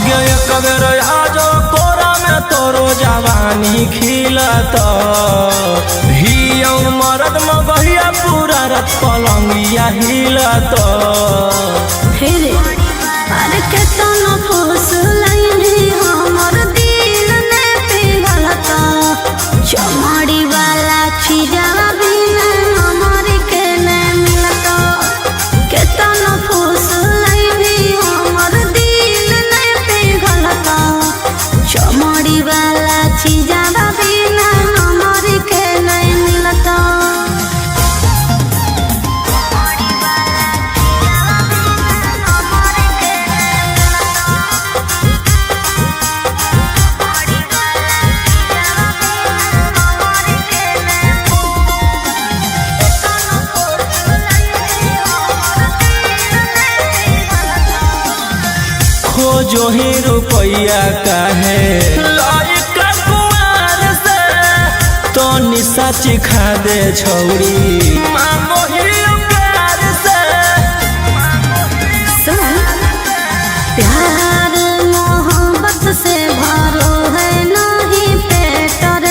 आगे एक बेर आजो कोरा में तोरो जवानी खिलत हियौ मरद मगहिया पूरा रत पलंगिया हिलत। फिर अरे केतनो फूस लाइनी हमर दिल ने पिघलता, चमड़ी वाला चीजवा बिना हमर के ने मिलता। केतनो फूस लाइनी हमर दिल ने पिघलता, चमड़ी वाला चीजवा बिना हमर के ने मिलता। खोजो ही रुपैया काहे लइका कुमार से तो निशा चिखा दे छौरी मांगो ही प्यार से। सुन, प्यार मोहब्बत से भरो है नहीं पेटर,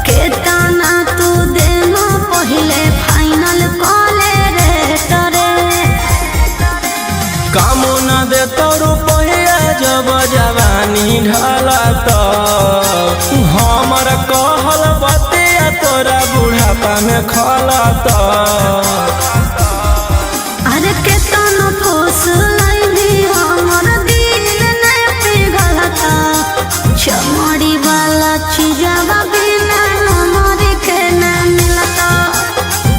केतना तू देना पहले फाइनल कॉले रेटर। कामो न दे तो रुपैया जब जवानी ढलत हमर कहल बतिया तोरा बुढ़ापा में खलत। अरे केतना फूस लाइनी हमर दिल ने पिघलता, चमड़ी वाला चीजवा बिना हमर के न मिलता।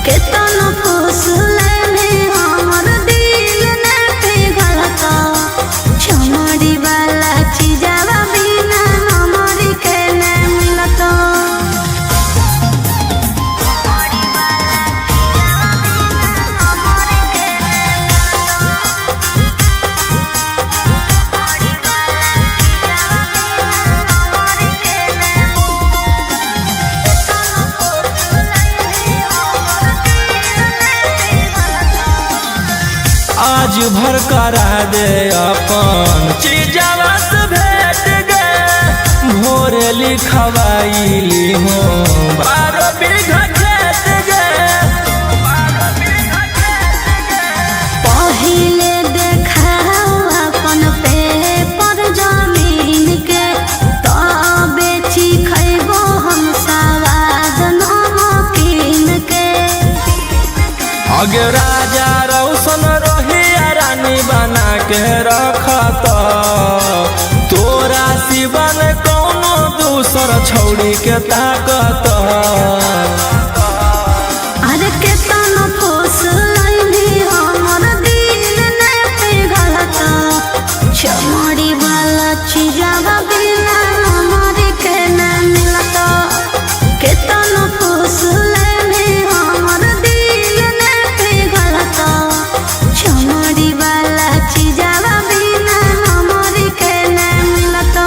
केतना फूस लाइनी हमर दिल ने पिघलता, चमड़ी वाला चीजवा बिना हमर के न मिलता। आज भर करा दे अपन चीजवा से भेट गे भोरे लिखवाइली हो 12 बीघा खेत गे। पहिले देखाओ अपन पेपर जमीन के, तबे खैबो हम सवाद नमकीन के। अगे राजा रौशन रोहिया रानी बना के रखत तोरा सिवन कौनो दूसर छौड़ी के ताकत। अरे केतनो फूस लाइनी हमर दिल ने पिघलता, चमड़ी वाला चीजवा बिना हमर के न मिलता। केतनो फूस लाइनी हमर दिल ने पिघलता, चमड़ी वाला चीजवा बिना हमर के न मिलता।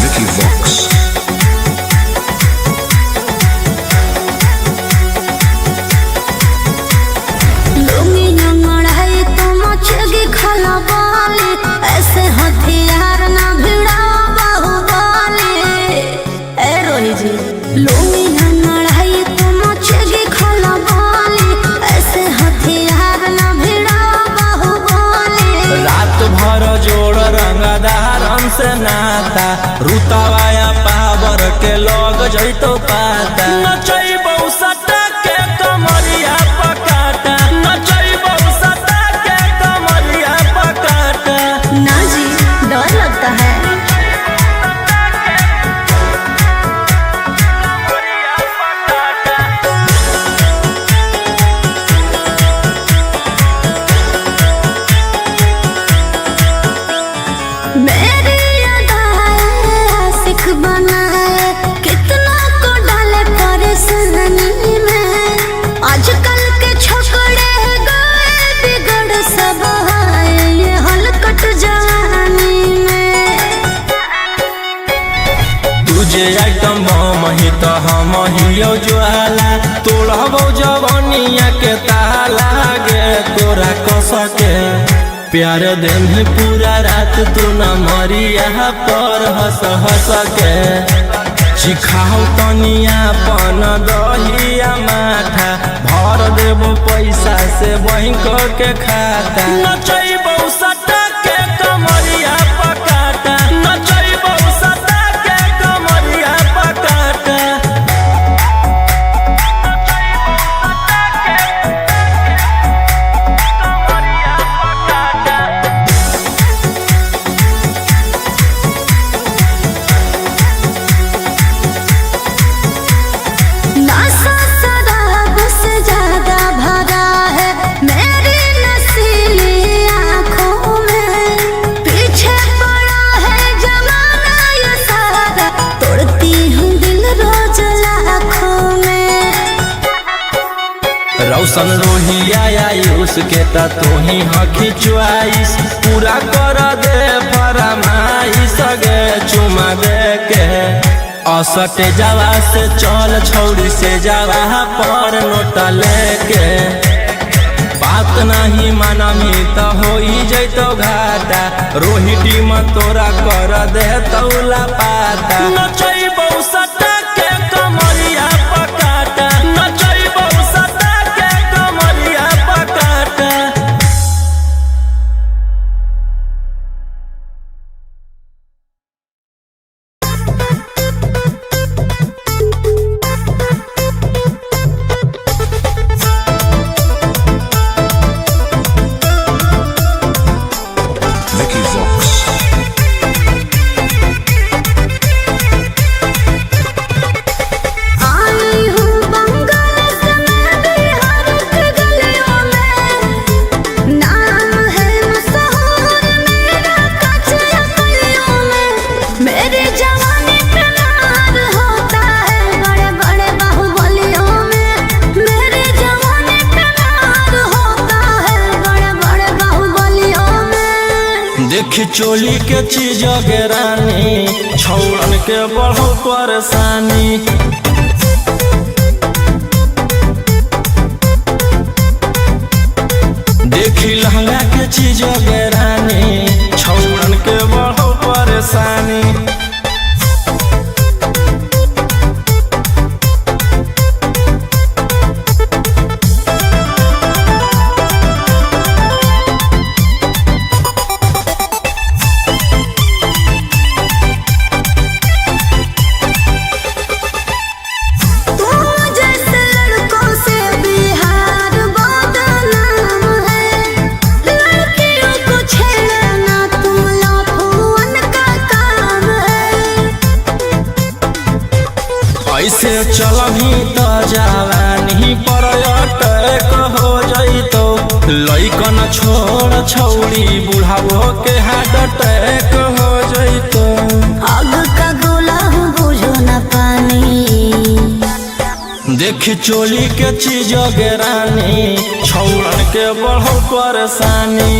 Vicky Vox. लुंगी अंगड़ाई तो मचेगी खलबली, ऐसे हथियार ना भिड़ाओ बाहुबली। ए रोही जी, लुंगी अंगड़ाई तो मचेगी खलबली, ऐसे हथियार ना भिड़ाओ बाहुबली। रात भर जोड़ रंगदारन से नाता रुतवाया पावर के लग जैतो पाता। नचैबौ सटा के कमरिया पकाटा, नचैबौ सटा के कमरिया पकाटा। ना जी, डर लगता है। मेरी अदाएं आशिक बनाए, कितना को डाले परेशानी में। आजकल के छोकरे गए बिगड़ सब आए ये हलकट जवानी में। तुझे आइटम बम ही तो हम ही ज्वाला तोड़बो जवनिया के ताला गे तोरा कसके प्यार देही पूरा रात तू न मरिया पर हंस हंस के सिखाओ तनिया पन दहिया माथा भर देबो पैसा से बैंक के खाता नचैबो सटा के कमरिया पकाटा नचैबो सटा के कमरिया पकाटा। नशा शराब से ज्यादा भरा है मेरी नशीली आँखों में, पीछे पड़ा है जमाना ये सारा, तोड़ती हूँ दिल रोज लाखों में। रौशन रोहिया आयुष के त तोही हखी चुआइस पूरा कर दे फरमाइश गे चुमा दे के असटे जावा से चल छौड़ी से जावा पर नोट लेके बात नहीं मानमी त होई जैतो घाटा रोही टीम तोरा कर दे तौला पाता नचैबो सटा के कमरिया पकाटा नचैबो सटा के कमरिया पकाटा। Vicky Vox. आई हूँ बंगाल से मैं बिहार के गलियों में, नाम है मशहूर मेरा कचरा गलियों में, मेरी जवानी पे नार होता है बड़े बड़े बाहुबलियों में, मेरी जवानी पे नार होता है बड़े बड़े बाहुबलियों में। देख चोली के चीज के रानी छौड़न के बढ़ो परेशानी देखी लहंगा के चीज के रानी छौड़न के बढ़ो परेशानी। तुम जैसे लड़कों से बिहार बदनाम है, लड़कियों को छेड़ना तुम लाफुअन का काम है। ऐसे चलभी त जवानी पर अटैक हो जैतो लइकन छोड़ छौड़ी बुढ़ावो के हार्ट अटैक हो जैतो। आग का गोला हूँ बुझो न पानी, देख चोली के चीज के रानी छौड़न के बढ़ो परेशानी।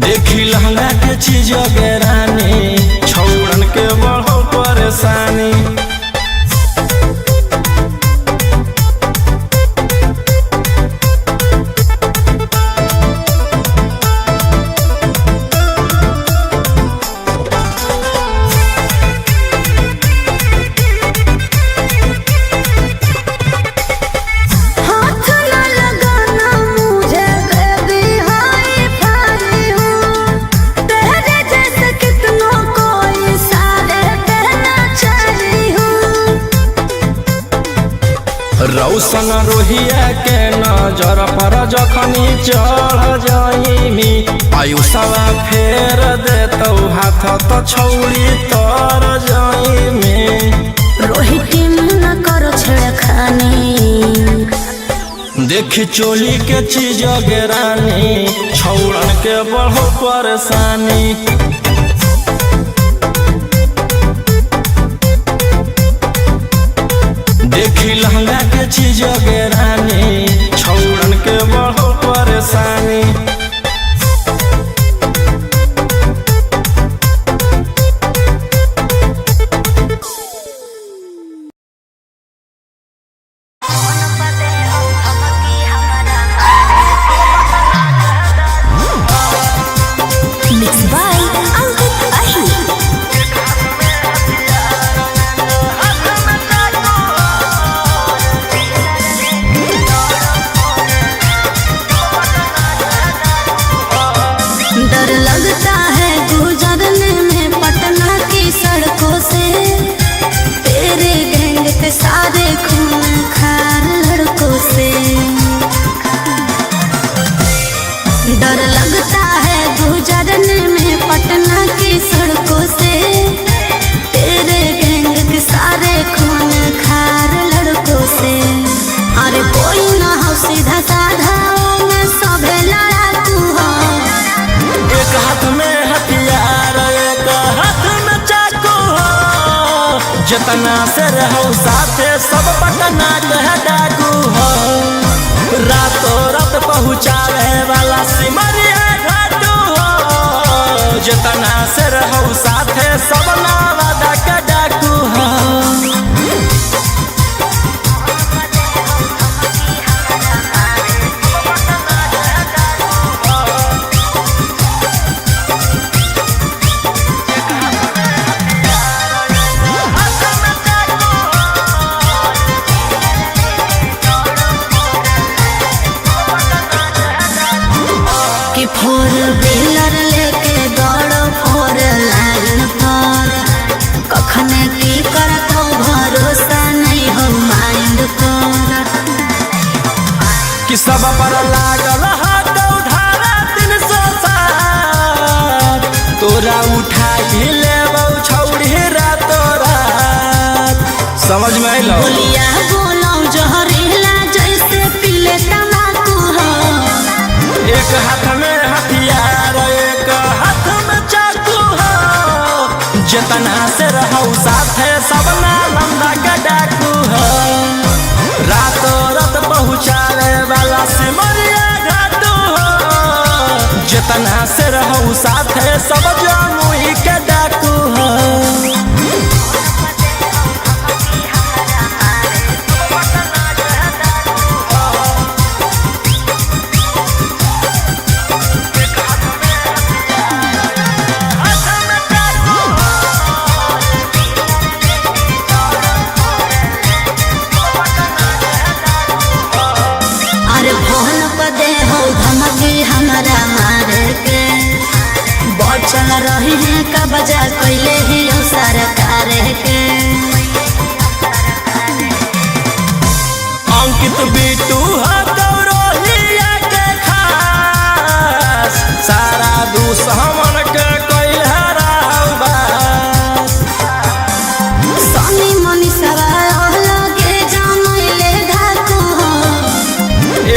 देखी लहंगा के चीज के रानी छौड़न के बढ़ो परेशानी। हाथ न लगाना मुझे बेबी हाय फाई हूँ, तेरे जैसे कितनों को इशारे पे नचाई हूँ। रौशन रोहिया के नजर पर जखनी चढ़ जाइमी आयुषवा फेर देतौ हाथ त छौड़ी तर जाइमी। रोहित न करो छेड़खानी, देख चोली के चीज के रानी छौड़न के बढ़ो परेशानी। देखी लहंगा के चीज के रानी छौड़न के बढ़ो परेशानी। डर लगता है गुजरने में पटना की सड़कों से, तेरे गैंग के सारे खून खार लड़कों से। अरे कोई ना हो सीधा साधा, मैं सभे लड़ाकू हो। एक हाथ में हथियार एक हाथ में चाकू हो, जितना से रहो साथे सब पटना कह डाकू हो। रातों रात पहुँचावे वाला सिमरिया घाटू हो, जितना से रहो साथे सब नवादा के डाकू हो। कि फोर व्हीलर लेके दौड़ो फोर लाइन पर, कखने की करतो भरोसा नहीं हो माइंड पर। कि सब पर लागल हाथ उधारा 307, तोरा उठाई लेबौ छौड़ी रातो रात। समझ में अइलौ? बोलिया बोलो जहरीला जैसे पीले तम्बाकू हो। एक हाथ में हथियार एक हाथ में चाकू हो, जितना से रहो साथे सब नालंदा के डाकू हो। रातों रात पहुँचावे वाला सिमरिया घाटू हो, जितना से रहो साथे सब जमुई के डाकू हो। अरे फोन पर दे हो धमकी हमरा मारे के, बचल रही है कब्जा कैले ही हो सरकार के। अंकित बिट्टू हो गौरोहिया के खास, सारा दुश्मन के कैल हराबास। सोनी मनी सवार लगे जानले धाकू हो।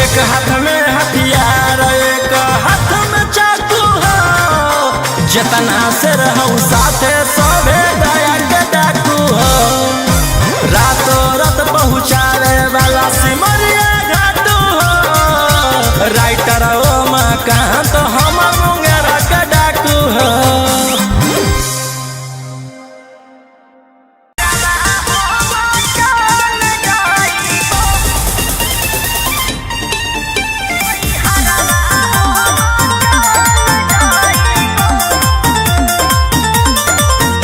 एक हाथ में हथियार एक हाथ में चाकू हो, जितना से रहो साथे सभे दया के डाकू हो। रातों रात पहुँचावे वाला सिमरिया घाटू हो, राइटर ओ मकान तो हम मुंगेरा के डाकू हो।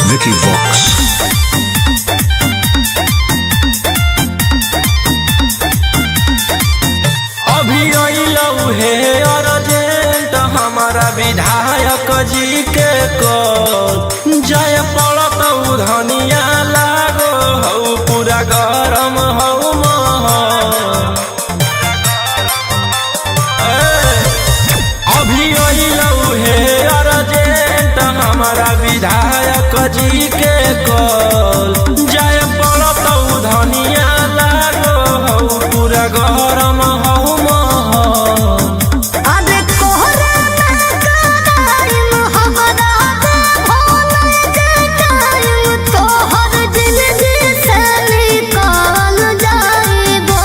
Vicky Vox. अभी अइलौ हे अर्जेंट हमारा विधायक जी के कॉल, जय पड़त धनिया लागो हौ पूरा गरम हौ महल। ए, अभी अइलौ हे अर्जेंट हमारा विधायक जी के कॉल, जय पड़त धनिया लागो हौ पूरा गरम हौ महल। अरे कोहरा में कराइम हमरा भोल के टाइम, तोहर जिंदगी से निकल जाइबो।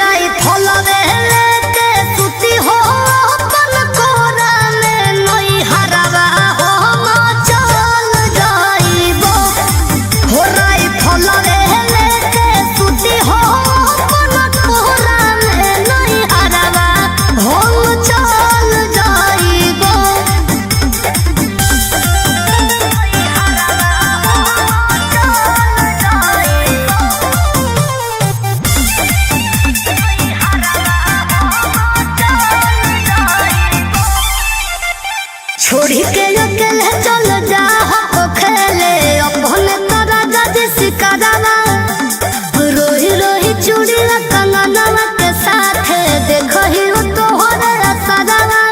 राइफल लेके सुती हो अपन कोरा में, नई हरवा हो चल जाइबो। हो राइफल लेके सुती हो अपन कोरा में, नई हरवा हो चल जाइबो। छोड़ी के अकेले चल जा हो खेले, अपन तोरा जज सिकरावा। रोही रोही चूड़ी कंगनवा के साथे देखही तोहरे असरवा।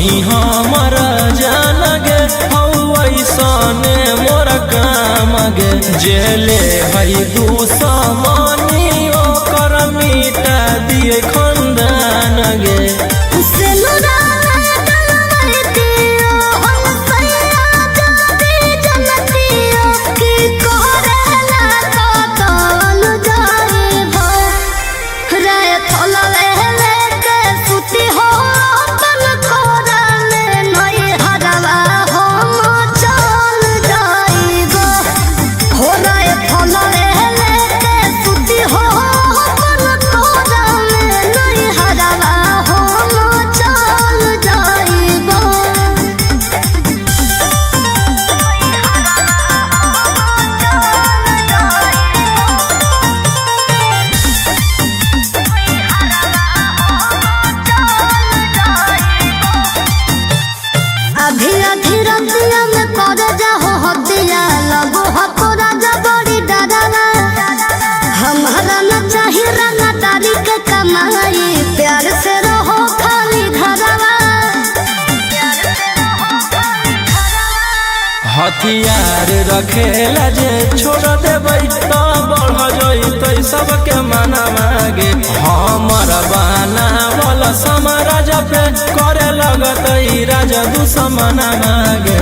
तू ही हमर जान गे, हौ ऐसने मोर काम गे। जेले हई दुश्मनी ओकर मिटा दिए खानदान गे। हथियार रखेला जे छोड़ देबै त बढ़ जइतै सबके मना मागे। हमर बनावल साम्राज्य पे करे लगतै राजा दुश्मन मागे।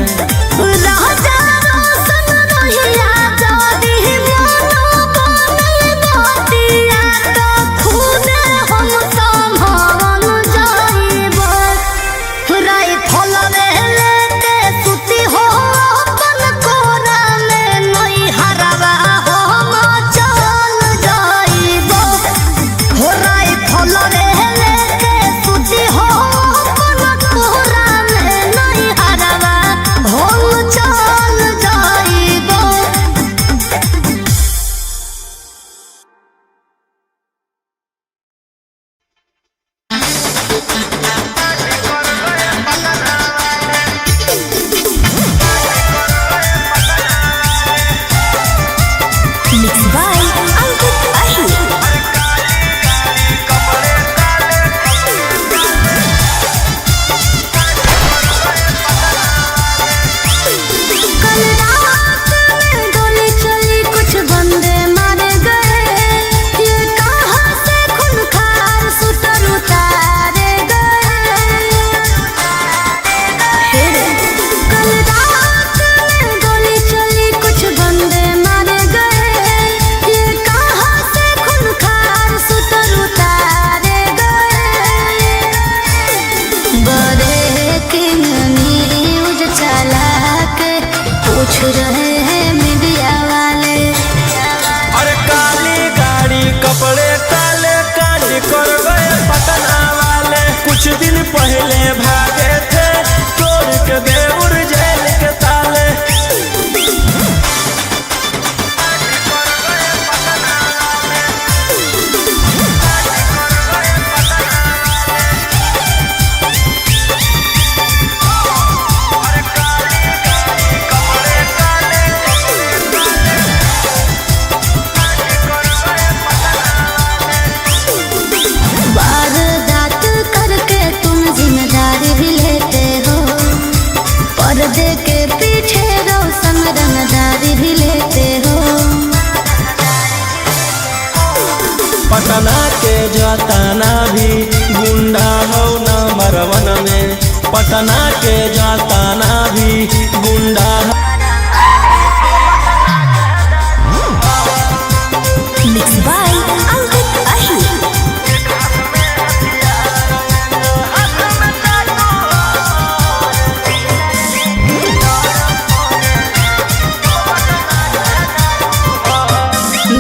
पटना के जताना भी गुंडा हो न मरवन में, पटना के जताना भी गुंडा। Mix by Ankit Ahir.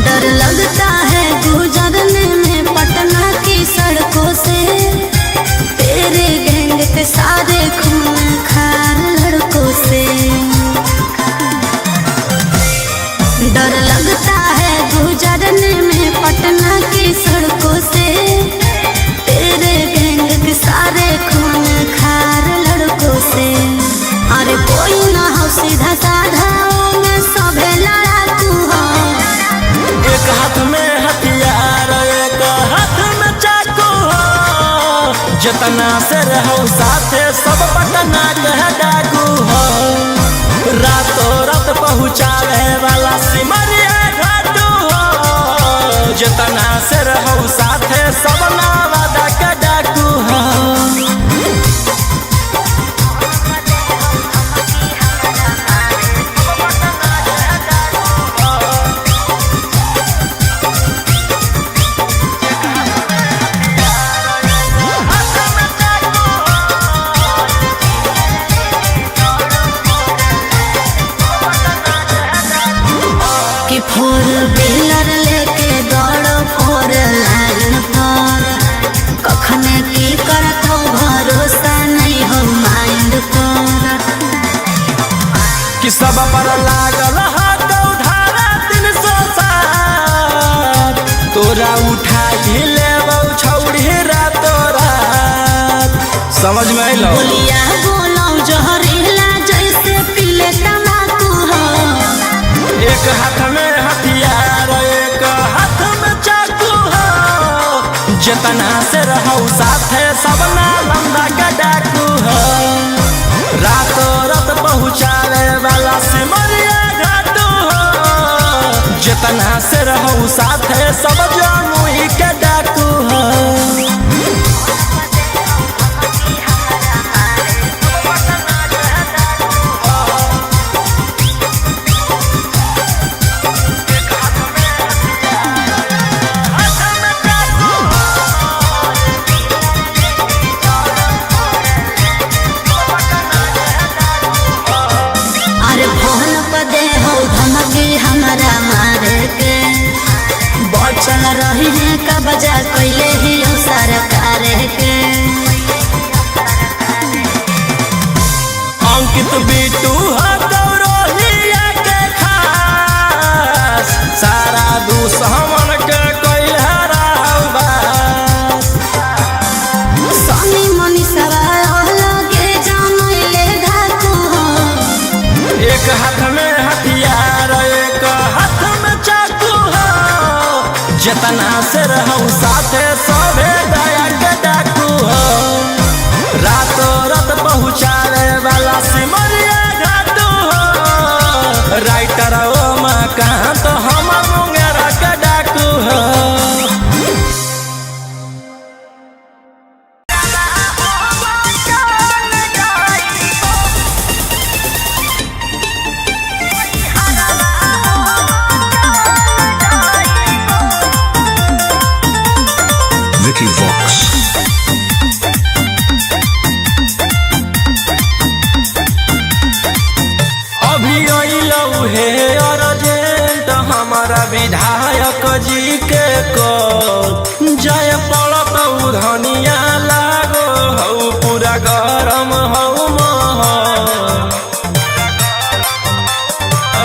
डर लगता है गुजरने में पटना की सड़कों से, तेरे गैंग के सारे खूंखार लड़कों से। डर लगता है गुजरने में जितना से रहो साथे सब पटना के डाकू हो। रातों रात पहुँचावे वाला सिमरिया घाटू हो। जितना से रहो साथे सब नवादा के डाकू हो। कि फोर व्हीलर लेके दौड़ो फोर लाइन पर, कखने की करतो भरोसा नहीं हो माइंड पर। कि सब पर लागल हाथ धारा 307, तोरा उठाई लेबौ छौड़ी रातो रात। समझ में अइलौ? बोलिया बोलो जहरीला जैसे पीले तमाकू हो। एक हाथ में हथियार एक हाथ में चाकू हो। जितना से रहो साथे सब नालंदा के डाकू हो। रातों रात पहुँचावे वाला सिमरिया घाटू हो। जितना से रहो साथे सब जमुई के डाकू हो। अरे फोन पर दे हो धमकी हमरा मारे के, बचल रही है कब्जा कैले ही हो सरकार के। अंकित बिट्टू हो गौरोहिया के खास, सारा दुश्मन के कैल हराबास। स्वामी मनी सवार लगे जानले धाकू हो। एक हाथ में हथियार एक हाथ में चाकू हो। जितना से रहो साथे सभे दया के डाकू हो। रातों रात पहुँचावे वाला सिमरिया घाटू हो। राइटर ओ मकान तो हम मुंगेरा के डाकू हो। Vicky Vox. अभी अइलौ हे अर्जेंट हमारा विधायक जी के कॉल। जय पड़त धनिया लागो हौ पूरा गरम हौ महल। ए,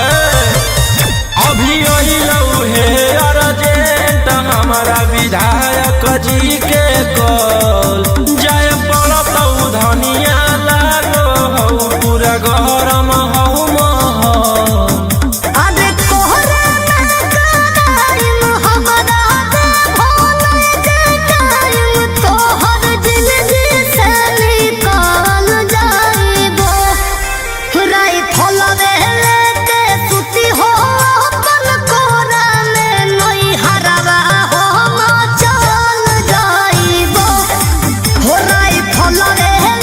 अभी अइलौ हे अर्जेंट हमारा विधायक जी के कॉल। जय पड़त धनिया लागो हौ पूरा गरम हौ महल। अरे कोहरा ना कराइम हमरा दे भोले के टाइम, तोहर जिंदगी से निकल जाइबो। राइफल लेके सुती हो अपन कोरा में, नई हरवा हो चल जाइबो। हो राइफल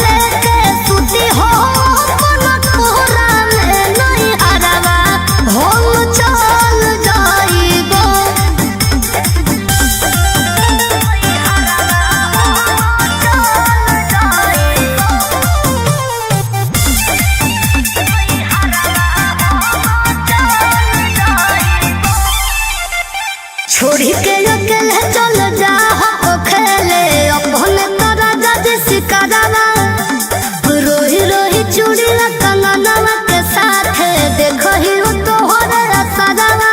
लेके सुती हो अपन कोरा में, नई हरवा हो चल जाइबो। छोड़ी के अकेले चल जा हो खेले अपने तोरा जज सिकरवा। रोही रोही चूड़ी कंगनवा के साथ देखो ही हो तोहरे असरवा।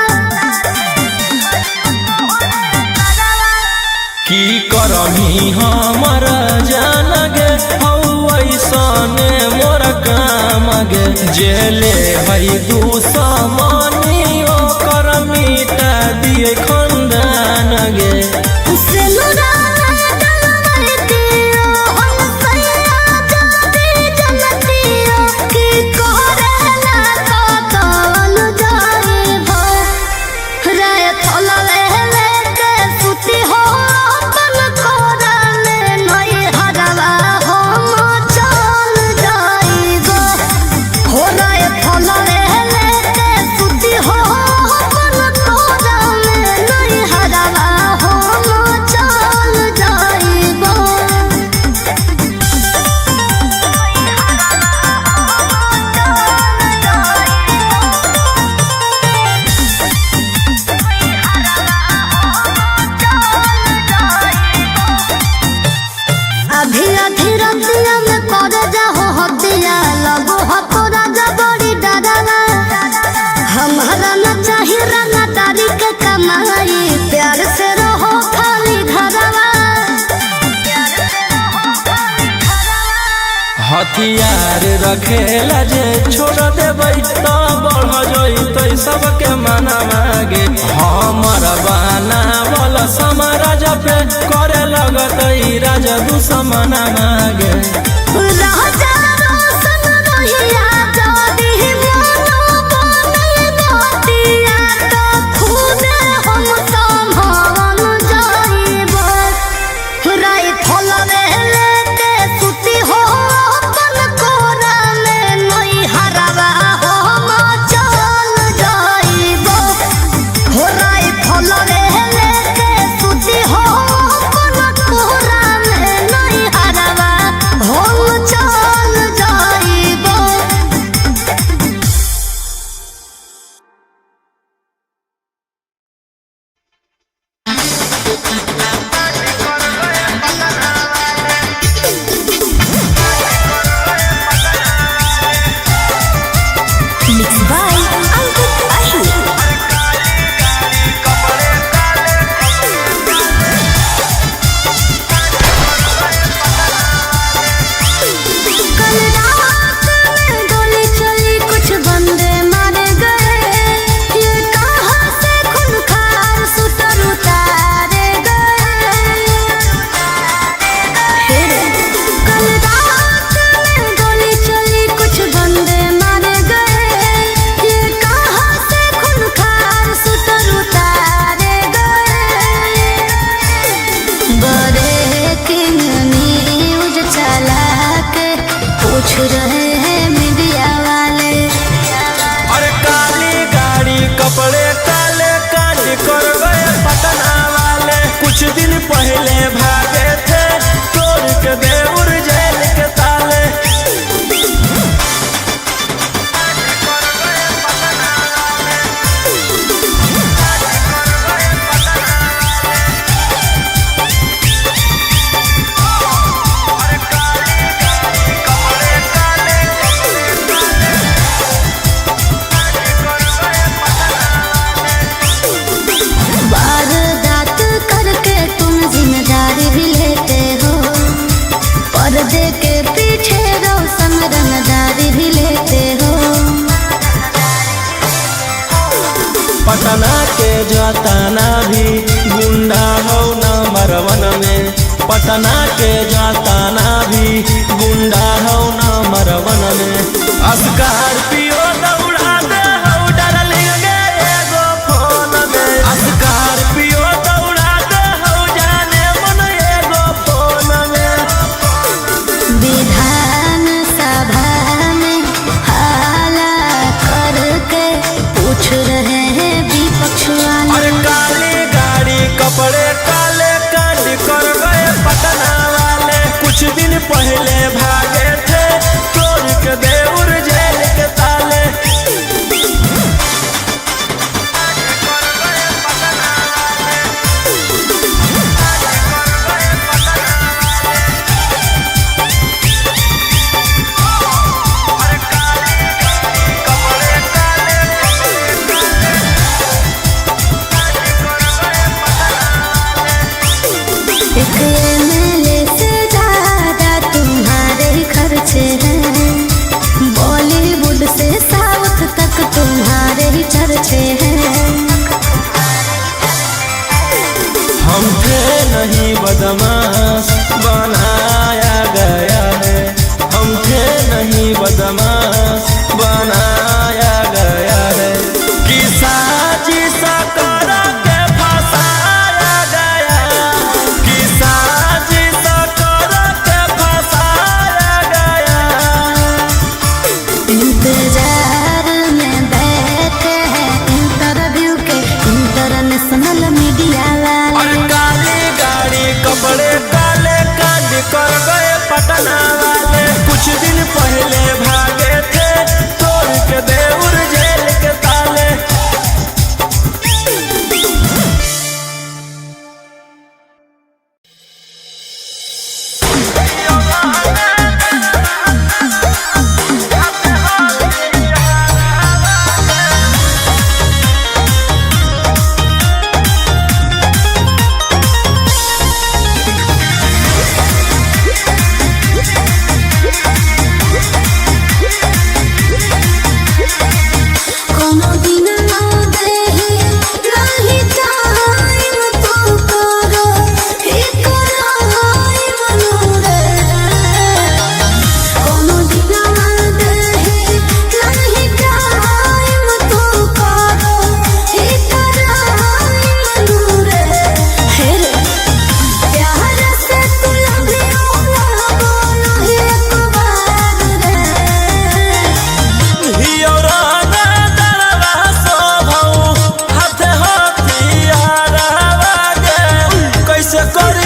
की करमी हमर जान गे हौ ऐसने मोर काम गे। जेले हई दुश्मनी ओकर मिटा दिए खंदान गे। से लुरा डलवाई दियो हो हथियार रखेला जे छोड़ देबै त बढ़ जइतै सबके मना मागे। हमर बनावल समाराज पे करे लगतै राजा दुश्मना मागे। राजा रोशन रोहिया जादी मोनो बनल बतिया तो खून हम संभावन जाइब। राइफल लेके सुती हो अपन कोरा में नई हरवा हम चल जाइब। हो राइफल लेके सुती हो अपन कोरा में नई हरवा हम चल जाइब। Mixed by Ankit Ahir. कल रात में गोली चली कुछ बंदे मारे गए, ये कहाँ से खूंखार सुतर उतारे गए। कल रात में गोली चली कुछ बंदे मारे गए, ये कहाँ से खूंखार सुतर उतारे गए। ब्रेकिंग न्यूज चला के पूछ रहे हैं मीडिया वाले। अरे काली गाड़ी कपड़े काले काली कर गए पटना वाले। कुछ दिन पहले भागे थे तोड़ के देउर जेल के ताले। वारदात करके तुम जिम्मेदारी भी लेते हो, पर्दे के पीछे रोशन रंगदारी भी लेते हो। पटना के जताना भी गुंडा हो न मरवन में। पटना के जताना भी गुंडा हो न मरवन में। स्कॉर्पियो दौड़ा दे हो डरलिंग गे एगो फोन में। स्कॉर्पियो दौड़ा दे हो जाने मन एगो फोन में। विधान सभा में हाला करके पूछ रहे हैं विपक्ष वाले। अरे काली गाड़ी कपड़े काले काली कर गए पटना वाले। कुछ दिन पहले भागे थे तोड़ के देउर जेल के ताले। एक एमएलए से ज्यादा तुम्हारे ही खर्चे हैं, बॉलीवुड से साउथ तक तुम्हारे ही चर्चे हैं। हम थे नहीं बदमाश बनाया गया है। हम थे नहीं बदमाश बनाया गया है। कि साजिश कर के फंसाया गया। कि साजिश कर के फंसाया गया। इंतजार में बैठे हैं इंटरव्यू के इंटरनेशनल मीडिया और वाले। काली गाड़ी कपड़े काले काली कर।